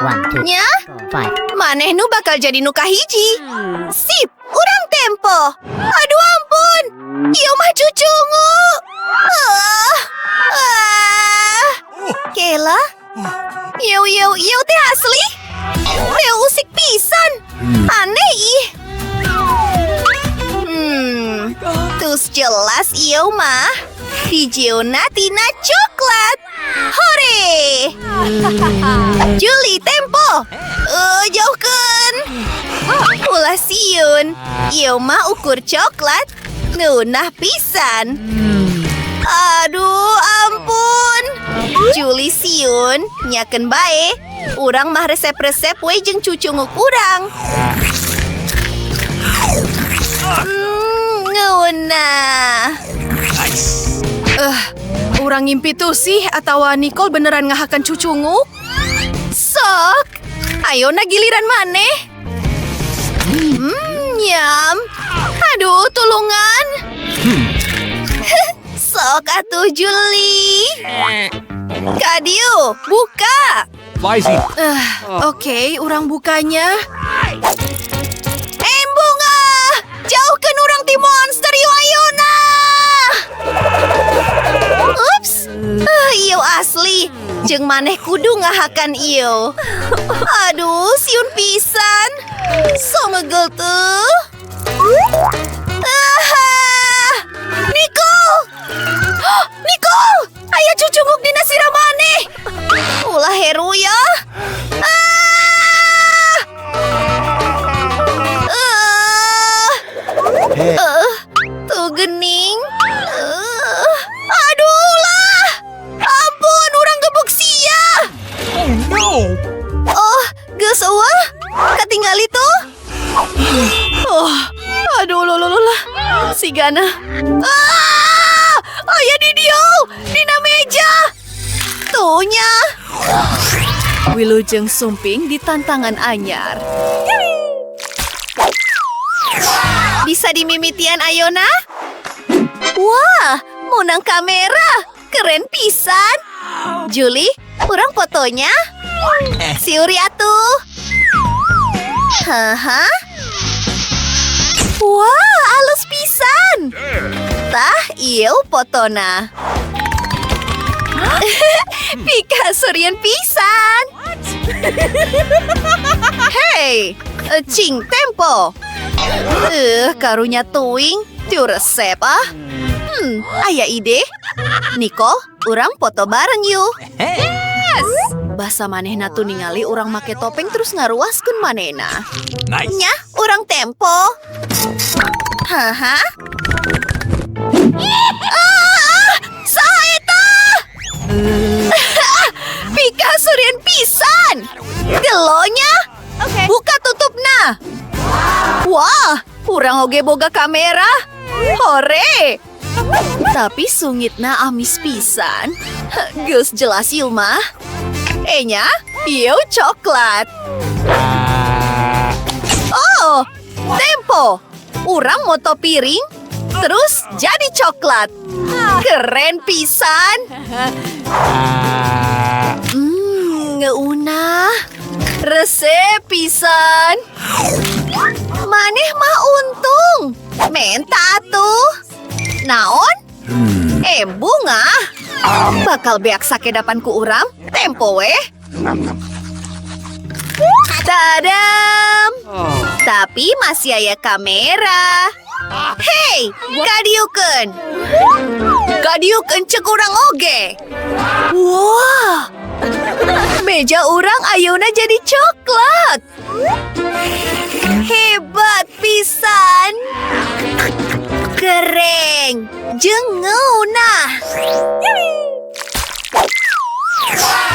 1, 2, Nya, 4, 5. Maneh nu bakal jadi nu kahiji. Sip, urang tempo. Aduh, ampun. Ieu mah cucunguk. Ah, ah. Kela? Ieu, ieu, ieu teh asli. Teu usik pisan. Aneh ih. Tos jelas ieu mah. Hijiuna tina coklat. Hore! Juli, tempo. Jauhkeun. Ulah sieun. Ieu mah ukur coklat. Ngeunah pisan. Aduh, ampun. Juli sieun, nya keun bae. Urang mah resep-resep we jeung cucunguk urang. Ngeunah. Urang ngimpi tuh sih atau Nicole beneran ngahakan cucunguk? Sok, ayeuna giliran maneh. Nyam. Aduh, tulungan. Sok atuh, Juli. Kadieu, buka. Flizy. Oke, urang bukanya. Embung ah, jauhkeun urang ti monster ieu ayeuna. Ups, ieu asli. Jeung maneh kudu ngahakan ieu. Aduh, sieun pisan. So ngegel tuh. Ah, Nicole! Nicole! Aya cucunguk dina sirah maneh. Ulah heru ya. Ah! Ah! Tuh gening. Aduh lah. Ampun, urang gebuk sia. Oh no! Oh, geus eueuh. Katingali tuh. Oh, aduh, lo, lo, lo, lah. Sigana. Ah! Aya di dieu, dina meja. Tuh nya. Wilujeng sumping di tantangan anyar. Bisa dimimitian ayeuna? Wah, menang kamera. Keren pisan. Juli, urang fotonya. Siuri atuh. Haha. Wah, alus pisan. Tah, ieu fotona. Pikaseurieun pisan. Hey, cing tempo. Karunya tuing, tiu resep ah. Aya ide. Nicole, urang foto bareng yuk. Yes! Basa manehna tuh ningali urang make topeng terus ngaruaskeun manehna. Nice. Nya, urang tempo. Haha. Ah, saha eta? Pikaseurieun pisan. Gelonya. Oke. Buka tutupna. Wah, urang oge boga kamera. Hore. Tapi sungitna amis pisan. Geus jelas ieu mah. Enya, ieu coklat. Oh, tempo. Urang moto piring, terus jadi coklat. Keren pisan. Ngeunah. Resep pisan. Maneh mah untung. Menta tuh. Naon? Bunga. Bakal beak sakedapan ku urang. Tempo weh. Tadam. Tapi masih aya kamera. Hei, kadieukeun. Kadieukeun cek urang oge. Wah. Meja urang ayeuna jadi coklat. Hebat pisan. Keren. Jeung ngeunah.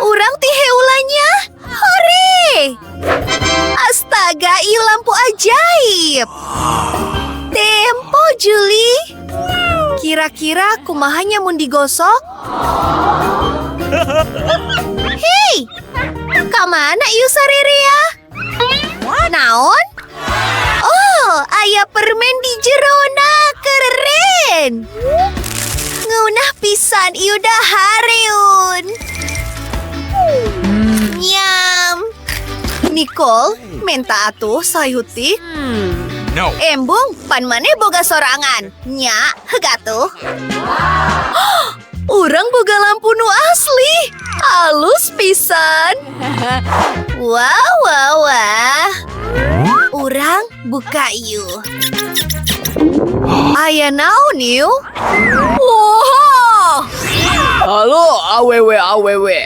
Urang ti heulanya. Hore! Astaga, ieu lampu ajaib. Tempo, Julie. Kira-kira kumaha nya mun digosok? Hei, kamana ieu sarerea? Naon? Oh, aya permen di jerona. Keren. Ngeunah pisan ieu dahareun. Nyam. Nicole, menta atuh sayuti. No. Embung, pan maneh boga sorangan. Nya, heug atuh. Urang boga lampu nu asli. Halus pisan. Wah, wah, wah. Urang buka yuk. Aya naon yuk? Wah! Halo awewe awewe.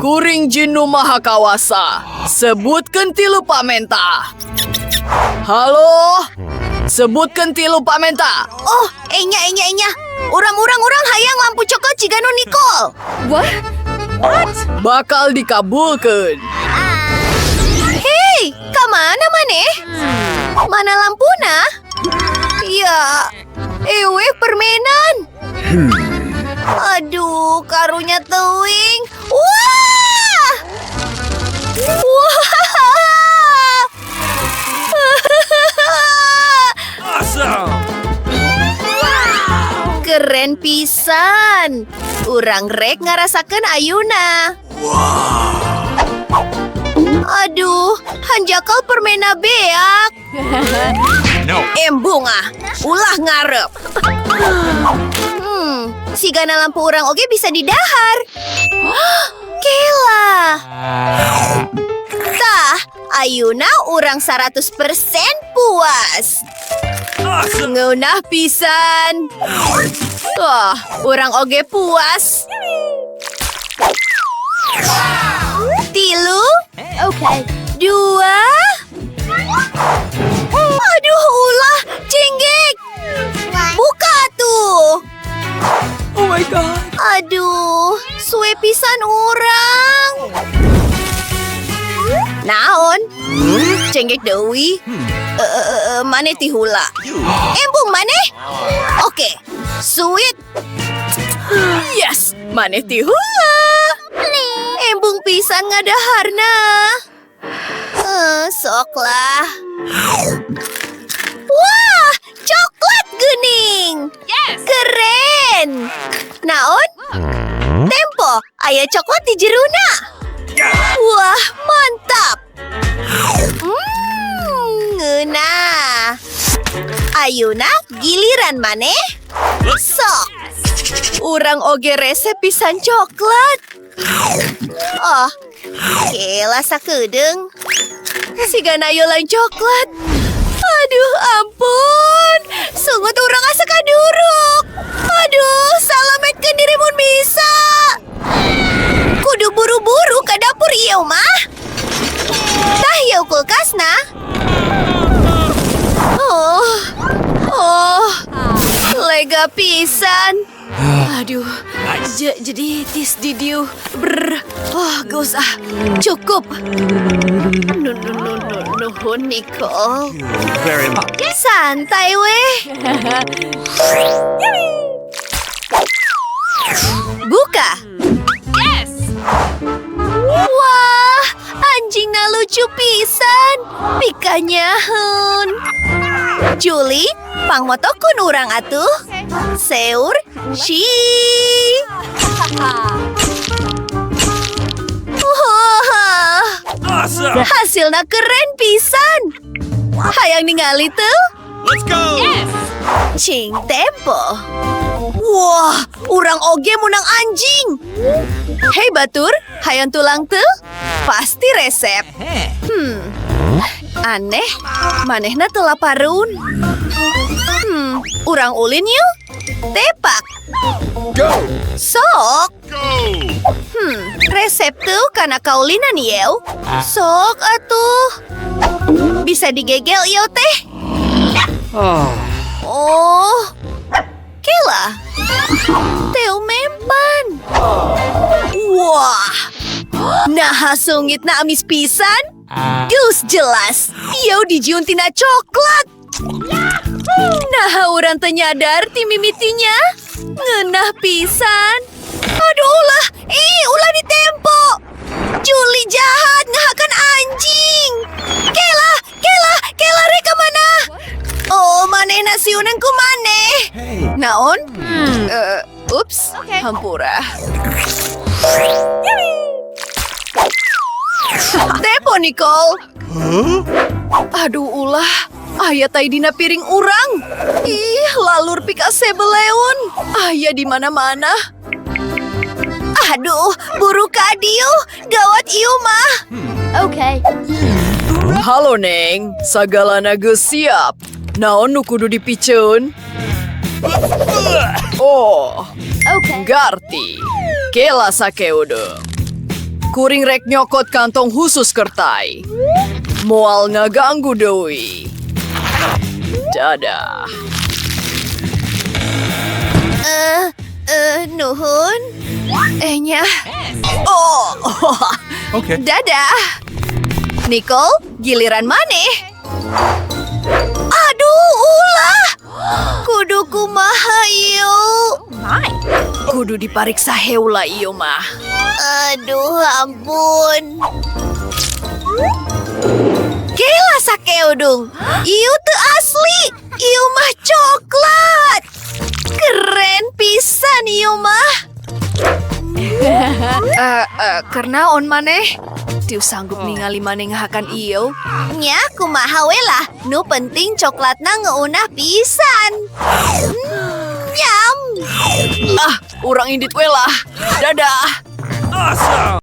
Kuring jin nu maha kawasa. Sebutkeun tilu pamenta. Halo. Sebutkeun tilu pamenta. Oh, enya, enya, enya. Urang, urang, urang hayang lampu coklat jiga nu Nicole. Bakal dikabulkeun. Hei, ka mana maneh? Mana lampuna? Ya, ewe permenan. Aduh, karunya teuing. Wah! Wah! Awesome! Keren pisan. Urang rek ngarasakeun ayuna. Aduh, hanjakal permena beak. No. Embung ah, ulah ngarep. Sigana lampu urang oge bisa didahar. Kela. Tah, ayuna urang 100% puas. Awesome! Ngeunah pisan. Wah, urang oge puas. 3. Okay. 2. Aduh, ulah, cenggek. Buka tuh. Oh my god. Aduh, suwe pisan urang. Naon? Cenggek deui. Maneh tihula. Embung maneh? Oke, sweet. Yes, maneh tihula. Embung pisan ngadaharna. Sok lah. Wah, coklat geuning. Yes. Keren. Naon? Tempo, aya coklat di jeruna. Wah, mantap. Ngeunah. Ayuna, giliran maneh. Sok. Urang oge resep pisan coklat. Oh, kela sakedeung. Sigana ieu lain coklat. Aduh, ampun. Sungut urang asa kaduruk. Aduh, salametkeun diri mun bisa. Kudu buru-buru ke dapur ieu mah. Tah ieu kulkasna. Oh, oh, lega pisan. Aduh, jadi tis di diu. Brr, oh, gak usah. Cukup. Nu, nu, nu, nu, nuhun, Nicole. Very much. Santai weh. Buka. Yes. Wah, anjingna lucu pisan. Pikanyaheun. Julie, pangmotokun urang atuh. Seur, shi. Wah, Awesome! hasilna keren pisan. Hayang ningali tuh? Let's go! Yes. Cing tempo. Wah, urang oge munang anjing. Hei batur, hayang tulang tuh? Pasti resep. Aneh, manehna teu laparun. Urang ulin yuk. Tepak. Go! Sok. Go! Resep tuh karena kaulinan yew. Sok atuh. Bisa digegel ieu teh. Oh. Kela. Teu mempan. Wah. Nah, sungitna amis pisan. Geus jelas. Ieu dijiun tina coklat. Nah, urang teu nyadar ti mimitinya. Ngeunah pisan. Aduh ulah, ih ulah ditempo. Juli jahat ngahakan anjing. Kela, Kela, Kela reka mana? Oh, manehna siunan ku maneh. Hey! Naon? Ups, Oke. hampura. Tempo. Tempo, Nicole. Aduh ulah, aya tai dina piring urang. Ih, lalur pikasebeleun. Aya di mana-mana. Aduh, buru ka dieu, gawat ieu mah. Okay. Halo, Neng. Sagalana geus siap. Naon nu kudu dipiceun? Oh, Okay. ngarti. Kela sakeudeuh. Kuring rek nyokot kantong khusus kertai. Moal ngaganggu deui. Dadah. Eh, eh, nuhun. Eh nya. Oh, Okay. dadah. Nicole, giliran maneh. Aduh, ulah. Kudu kumaha ieu? Kudu dipariksa heula ieu mah. Aduh, ampun. Gila sakeudung. Ieu teu asli. Ieu mah coklat. Keren pisan ieu mah. Eh, eh, karena on maneh? Tiu sanggup ningali maneh ngahakan ieu. Nya kumaha we lah. Nu penting coklatna ngeunah pisan. Nyam. Ah, urang indit we lah. Dadah. Awesome!